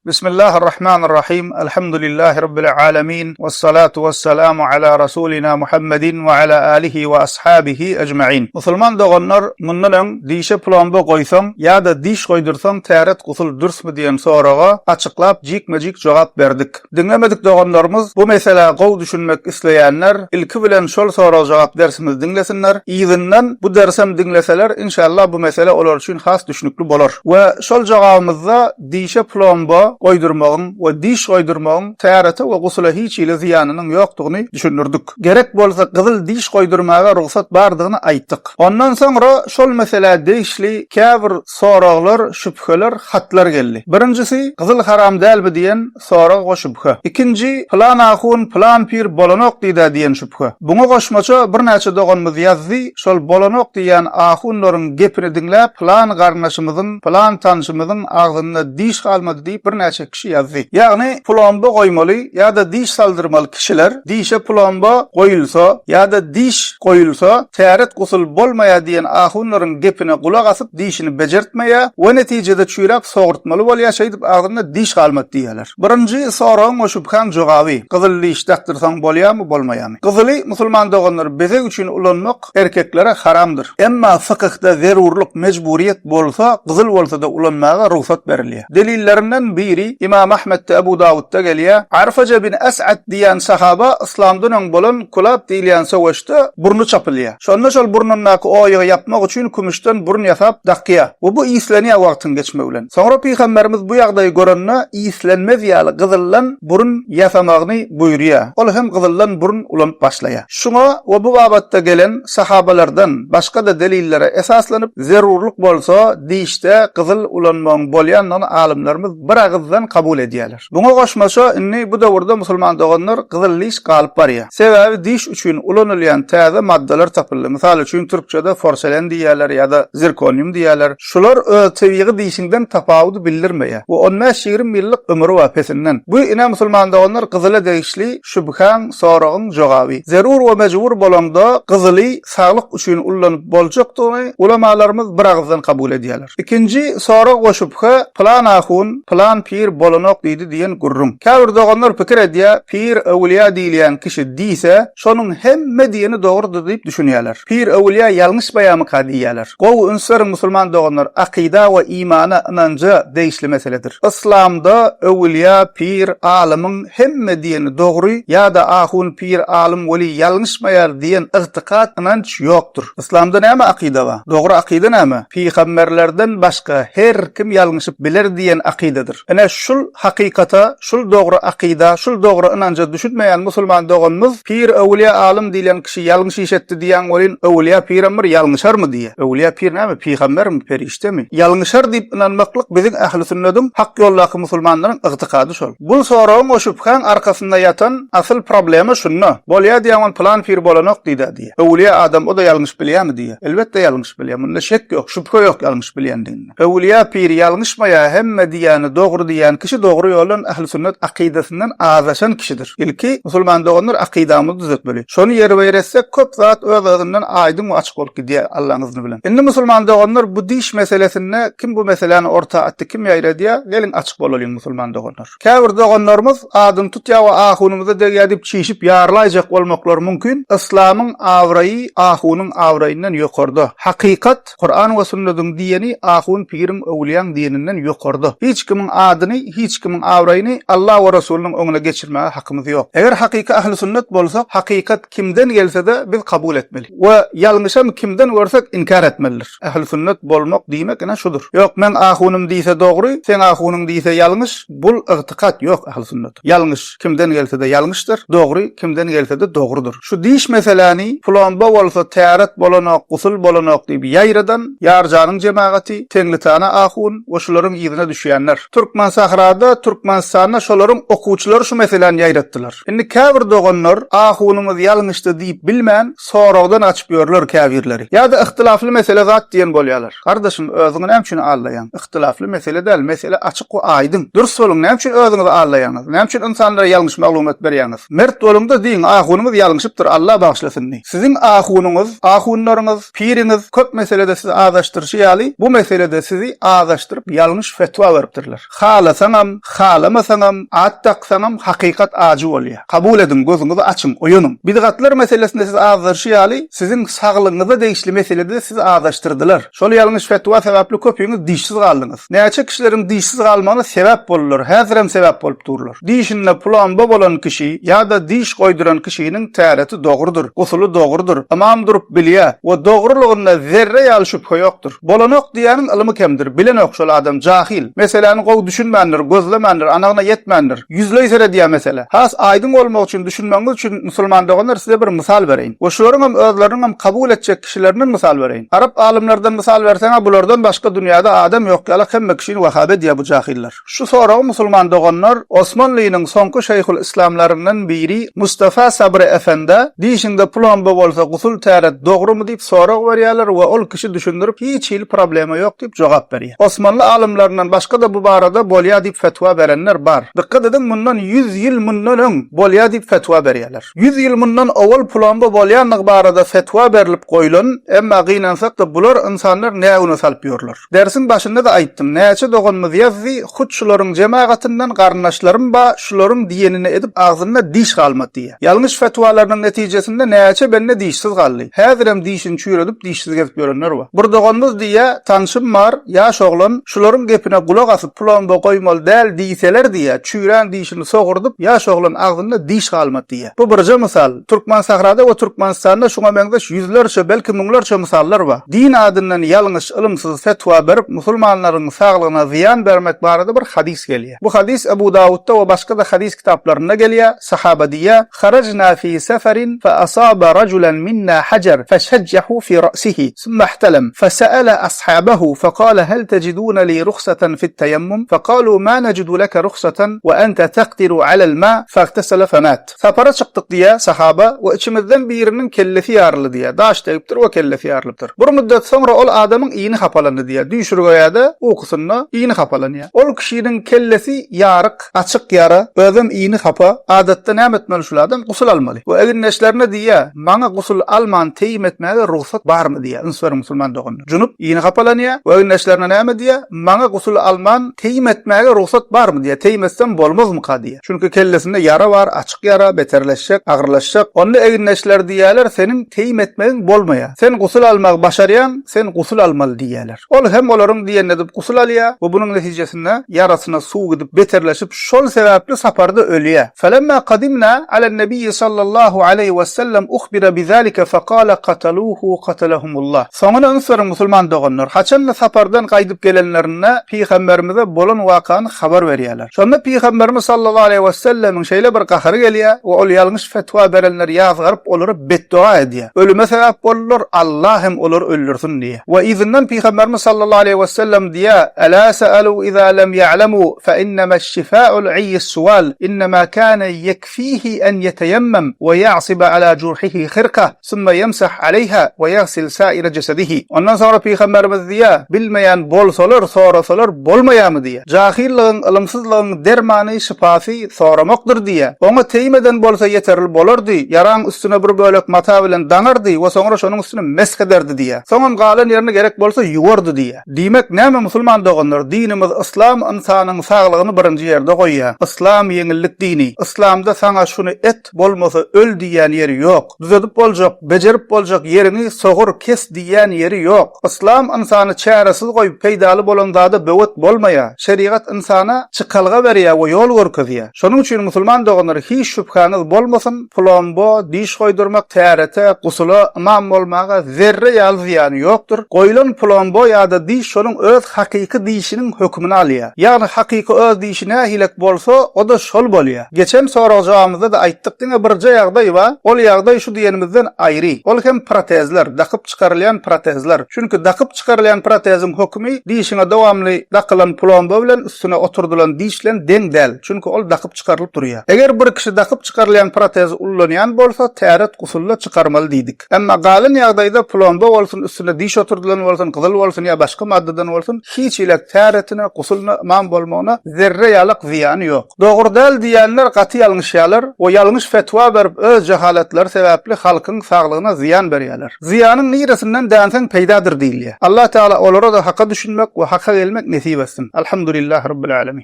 Bismillahir-Rahmanir Rahim. Elhamdülillahi Rabbil alemin. Vessalatu vesselamu ala Rasulina Muhammedin ve ala alihi ve ashabihi ecmain. Musulman doganlar, mundan öň dişe plomba goýsaň ýa-da diş goýdursaň täret gusul dürsmi diýen soraga açyklap jikme-jik jogap berdik. Diňlemedik doganlarymyz bu meselä gowy düşünmek isleýänler ilki bilen şol sorag-jogap dersimizi diňlesinler, yzyndan bu dersem diňleseler inşallah bu mesele olar üçin has düşnükli bolar. We şol jogabymyzda dişe plomba goýdurmagyň we diş goýdurmagyň tärete we gusula hiç hili zyýanynyň ýokdugyny düşündirdik. Gerek bolsa gyzyl diş goýdurmaga rugsat bardygyny aýtdyk. Ondan soňra şol meselä degişli käbir soraglar, şübheler, hatlar geldi. Birinjisi, gyzyl haram dälmi diýen sorag we şübhe. Ikinji, pylan ahun, pylan pir bolanok diýdä diýen şübhe. Buňa goşmaça birnäçe doganymyz ýazdy, şol bolanok diýýän ahunlaryň gepini diňläp, pylan garyndaşymyzyň, pylan tanşymyzyň agzynda diş galmady diýip birnäçe kişi ýazdy. Ýagny plomba goýmaly ýa-da diş saldyrmaly kişiler dişe plomba goýulsa ýa-da diş goýulsa täret gusul bolmaýar diýen ahunlaryň gepine gulak asyp dişini bejertmeýär we netijede çüýräp sogurtmaly bolýar şeýdip agzynda diş galmady diýýärler. Birinji soragyň we şübhäň jogaby, gyzyl diş dakdyrsaň bolýarmy bolmaýarmy? Gyzyly musulman doganlar bezeg üçin ulanmak erkeklere haramdyr. Emma fykyhda zerurlyk, mejburyýet bolsa gyzyl bolsada ulanmaga rugsat berilýär. Delillerinden biri Imam Ahmetde, Ebu Dawutda gelýär, Arfaja bin Es'ad diýen sahaba yslamdan öň bolan Kulab diýilýän söweşde burny çapylýar. Şonda şol burnundaky oýugy ýapmak üçin kümüşden burun ýasap dakýar we bu islenýär wagtyň geçmegi bilen. Soňra pygamberimiz bu ýagdaýy görende islenmez ýaly gyzyldan burun ýasamagyny buýurýar. Ol hem gyzyldan burun ulanyp başlaýar. Şuňa we bu babatda gelen sahabalardan başga-da delillere esaslanyp, zerurlyk bolsa dişde gyzyl ulanmagyň bolýandygyny alymlarymyz biragyzdan kabul edýärler. Muňa goşmaça indi bu döwürde musulman doganlar gyzyl diş galyp barýar. Sebäbi diş üçin ulanylýan täze maddalar tapyldy. Mysal üçin türkçede forselen diýýärler ýa-da zirkonium diýýärler. Şular öz tebigy dişiňden tapawudy bildirmeýär we on bäş-ýigrimi ýyllyk ömri bar pesinden. Bu ine musulman doganlar gyzyla degişli şübhäň, soragyň jogaby. Zerur we mejbur bolaňda gyzyly saglyk üçin ullanyp boljakdygyny ulamalarymyz biragyzdan kabul edýärler. Ikinji sorag we şübhe pylan ahun, pylan pir bolanok diýdi diýen gürrüň. Käbir doganlar pikir edýär, pir, öwülýä diýilýän kişi diýse, şonuň hemme diýeni dogrudyr diýip düşünýärler. Pir, öwülýä ýalňyşmaýamyka diýýärler. Gowy üns beriň musulman doganlar, akyda we imana, ynanja degişli meseledir. Yslamda öwülýä, pir, alymyň hemme diýeni dogry ýa-da ahun, pir, alym, weli ýalňyşmaýar diýen ygtykat, ynanç ýokdur. Yslamda näme akyda bar? Dogry akyda näme? Pygamberlerden başga her kim ýalňyşyp biler diýen akydadyr. Ine şul hakykata, şul dogry akyda, şul dogry ynanja düşünmeýän musulman doganymyz pir, öwülýä, alym diýlen kişi ýalňyş iş etdi diýýäň welin öwülýä pirem bir ýalňyşarmy diýýä. Öwülýä pir näme, pygambermi, perişdemi? Ýalňyşar diýip ynanmaklyk biziň ähli sünnediň, hak ýoldaky musulmanlaryň ygtykady şol. Bul soragyň we şübhäň arkasynda ýatan asyl problema şunda. Bolýa diýýäň ol pylan pir bolanok diýdä diýýä. Öwülýä adam o-da ýalňyş bilýämi diýýä. Elbetde ýalňyş bilýä. Munda şek ýok, şübhe ýok ýalňyş bilýändiginde. Öwülýä pir ýalňyşmaýa hemme diýýäni dogry diýýän kişi dogry ýoldan ähli sünnet akydasyndan azaşan kişidir. Ilki musulman doganlar akydamyzy düzetmeli. Şony ýerbe-ýer etsek köp zat öz-özünden aýdyň we açyk bolup gidýär Allaň yzny bilen. Indi musulman doganlar bu diş meselesinde kim bu meseläni orta atdy kim ýaýradýa geliň açyk bolalyň musulman doganlar. Käbir doganlarymyz adyny tutýar we ahunymyza degýär diýip çişip ýarylaýjak bolmaklary mümkin. Yslamyň abraýy ahunyň abraýyndan ýokarda. Hakykat, Kuran we sünnediň diýeni ahun piriň öwülýäň diýeninden ýokarda. Hiç kimiň adyny, hiç kimiň abraýyny Allah we Resulynyň öňüne geçirmäge hakymyz ýok. Eger hakyky ähli sünnet bolsak, hakykat kimden gelsede biz kabul etmeli. We ýalňyşam kimden görsek inkär etmelidir. Ähli sünnet bolmak diýmek ine şudur. Ýok meň ahunym diýse dogry, seň ahunyň diýse ýalňyş, bul ygtykat ýok ähli sünnete. Ýalňyş kimden gelsede ýalňyşdyr, dogry kimden gelsede dogrudyr. Şu diş meseläni plomba bolsa täret bolanok, gusul bolanok diýip ýaýradan Ýarjanyň jemagaty, Teňlitana ahun we şularyň yzyna düşýänler. Türkmensahrada, Türkmenistanda şolaryň okuwçylary şu meseläni ýaýratdylar. Indi käbir doganlar ahunyňyz ýalňyşdy diýip bilmän, soragdan gaçyp ýörler käbirleri. Ýa-da yhtylafly mesele zat diýen bolýarlar. Gardaşym özüňi näme üçin aldaýaň? Yhtylafly mesele däl, mesele açyk we aýdyň. Dürs boluň, näme üçin özüňizi aldaýaňyz? Näme üçin ynsanlara ýalňyş maglumat berýäňiz? Mert boluňda diýiň, ahunymyz ýalňyşypdyr, Allah bagyşlasyn diý. Siziň ahunyňyz, ahunlaryňyz, piriňiz köp meselede sizi azaşdyryşy ýaly, bu meselede sizi azaşdyryp ýalňyş fetwa beripdirler. Halasaňam, halamasaňam, at daksaňam hakykat ajy bolýar. Kabul ediň, gözüňizi açyň, oýanyň. Bidgatlar meselesinde sizi azdyryşy ýaly, siziň saglygyňyza degişli meselede-de sizi azaşdyrdylar. Şol ýalňyş fetwa sebäpli köpüňiz dişsiz galdyňyz. Näçe kişileriň dişsiz galmagyna sebäp boldular, häzirem sebäp bolup durlar. Dişinde plomba bolan kişi ýa-da diş goýduran kişiniň täreti dogrudyr, gusuly dogrudyr, ymam durup bilýär we dogrulygynda zerre ýaly şübhe ýokdur. Bolanok diýýäniň ylymy kemdir, bilenok şol adam, jahyl. Meseläni gowy düşünmändir, gözlemändir, anygyna ýetmändir. Ýüzleý seredýär meselä. Has aýdyň bolmagy üçin, düşünmegiňiz üçin musulman doganlar size bir mysal bereýin. We şularyňam özleriniňem kabul etjek kişilerinden mysal bereýin. Arap alymlardan mysal berseň-ä bulardan başga dünýäde adam ýok ýalak hemme kişini wahaby edýär bu jahyllar. Şu soragy musulman doganlar Osmanlynyň soňky şeýhul yslamlaryndan biri Mustafa Sabry Efendä, Dişiňde plomba bolsa gusul täret dogrumy diýip sorag berýärler we ol kişi düşündirip hiç hili problema ýok diýip jogap berýär. Osmanly alymlaryndan başga-da bu barada bolýar diýip fetwa berenler bar. Dykgat ediň mundan ýüz ýyl mundan öň bolýar diýip fetwa berýärler. Ýüz ýyl mundan owal plomba bolýandygy barada fetwa berlip goýlan, emma gynansak-da bular ynsanlar nägüne salyp ýörler. Dersiň başynda-da aýtdym, näçe doganymyz ýazdy, hut şularyň jemagatyndan garyndaşlarym ba, şularyň diýenini edip agzynda diş galmady diýýär. Ýalňyş fetwalarynyň netijesinde näçe bende dişsiz galdy. Häzirem dişini çüýredip dişsiz gezip ýörenler bar. Bir doganymyz diýýä, tanşym bar, ýaş oglan, şularyň gepine gulak asyp plomba goýmaly däl diýseler diýýä, çüýrän dişini sogurdyp, ýaş oglan agzynda diş galmady diýýä. Bu birje mysal. Türkmensahrada we Türkmenistanda şuňa meňzeş ýüzlerçe, belki müňlerçe mysallar bar. Din adyndan ýalňyş, ylymsyz fetwa berip musulmanlaryň saglygyna zyýan bermek barada bir hadys gelýär. Bu hadys Ebu Dawutda we başga-da hadys kitaplarynda gelýär, Sahaba diýýär, Harajna fi seferin fe asaba rajulan minna hajar feşejjehu fi ra'sihi summa ihtalam fese'ele ashabahu fekale hel tecidune li ruhsatan fit-teyemmum fekalu ma necidu leke ruhsatan we ente tekdiru alel ma fagtesele femat. Sapara çykdyk diýýär, sahaba, we içimizden biriniň kellesi ýaryldy diýýär, daş degipdir we kellesi ýarylypdyr. Bir müddet soňra ol adamyň ini hapalandy diýýär, düýşürgeýär-de, ukusynda ini hapalanýar. Ol kişiniň kellesi ýaryk, açyk ýara, özem ini hapa, adatda näme etmeli şul adam? Gusul almaly. We egindeşlerine diýýär, Maňa gusul alman teýim etmäge rugsat barmy diýýär, üns beriň musulman doganlar. Junup, ini hapalanýar we egindeşlerine näme diýýär? Maňa gusul alman teýim etmäge rugsat barmy diýýär, teýim etsem bolmazmyka diýýär. Çünki kellesinde ýara bar, açyk ýara, beterleşjek, agyrlaşjak. Onda egindeşleri diýýärler, Seniň teýim etmegiň bolmaýar. Sen gusul almagy başarýaň, sen gusul almaly diýýärler. Ol hem olaryň diýenini edip gusul alýar we bunuň netijesinde ýarasyna suw gidip beterleşip, şol sebäpli saparda ölýär. Felemma kadimna alen-nebiyyi sallallahu aleýhi we sellem uhbira bizalike fekale kataluhu katalahumullah. Soňuna üns beriň musulman doganlar, haçanda sapardan gaýdyp gelenlerinde pygamberimize bolan wakany habar berýärler. Şonda pygamberimiz sallallahu aleýhi we sellemiň şeýle bir gahary gelýär we ol ýalňyş fetwa berenleri ýazgaryp olara betdoga edýär. Ölüme sebäp boldular, Allah hem olary öldürsin diýýär. We yzyndan Pygamberimiz sallallahu aleýhi we sellem diýýär, Ela sa'alu iza lem ýa'lemu fe innemeş-şifa'ul 'iýis-sual, innemâ kâne ýekfîhi en ýeteyemmem we ýa'sibe alâ jurhihi hirka, sümme ýemsah aleýhâ we ýagsil sâire jesedihi. Ondan soňra Pygamberimiz diýýär, Bilmeýän bolsalar, sorasalar bolmaýarmy diýýär. Jahyllygyň, ylymsyzlygyň dermany, şypasy soramakdyr diýýär. Oňa teýim eden bolsa ýeterli bolardy, ýaraň üstüne bir bölek mata bilen daňardy we soňra şonuň üstüne mesh ederdi diýýär. Soňam galan ýerini gerek bolsa ýuwardy diýýär. Diýmek näme musulman doganlar, dinimiz yslam ynsanyň saglygyny birinji ýerde goýýar. Yslam ýeňillik dini. Yslamda saňa şuny et, bolmasa öl diýýän ýeri ýok. Düzedip boljak, bejerip boljak ýeriňi sogur, kes diýýän ýeri ýok. Yslam ynsany çäresiz goýup peýdaly bolan zada böwet bolmaýar. Şerigat ynsana çykalga berýär we ýol görkezýär. Şonuň üçin musulman doganlar hiç şübhäňiz bolmasyn, plomba, diş goýdurmak, tärete, gusula, ymam bolmaga zerre ýaly zyýany ýokdur. Goýlan plomba ýa-da diş şonuň öz hakyky dişiniň hökümini alýar. Ýagny hakyky öz dişi nähilek bolsa, o-da şol bolýar. Geçen sorag-jogabymyzda-da aýtdyk, diňe birje ýagdaý bar, ol ýagdaý şu diýenimizden aýry. Ol hem protezler, dakyp çykarylýan protezler. Çünki dakyp çykarylýan proteziň hökümi dişiňe dowamly dakylan plomba bilen üstüne oturdylan diş bilen deň däl. Çünki ol dakyp çykarylyp durýar. Eger bir kişi dakyp çykarylýan protezi ullanýan bolsa, täret gusulda çykarmaly diýdik. Emma galan ýagdaýda plomba bolsun, üstüne diş oturdylan bolsun, gyzyl bolsun ýa başga maddadan bolsun, hiç hili täretine, gusulyna, ymam bolmagyna zerre ýalak zyýany ýok. Dogry däl diýýänler gaty ýalňyşýarlar we ýalňyş fetwa berip öz jahalatlary sebäpli halkyň saglygyna zyýan berýärler. Zyýanyň niresinden dänseň peýdadyr diýilýär. Allah Teala olara-da haka düşünmek we haka gelmek nesip etsin. Alhamdulillahi Rabbil Alemin.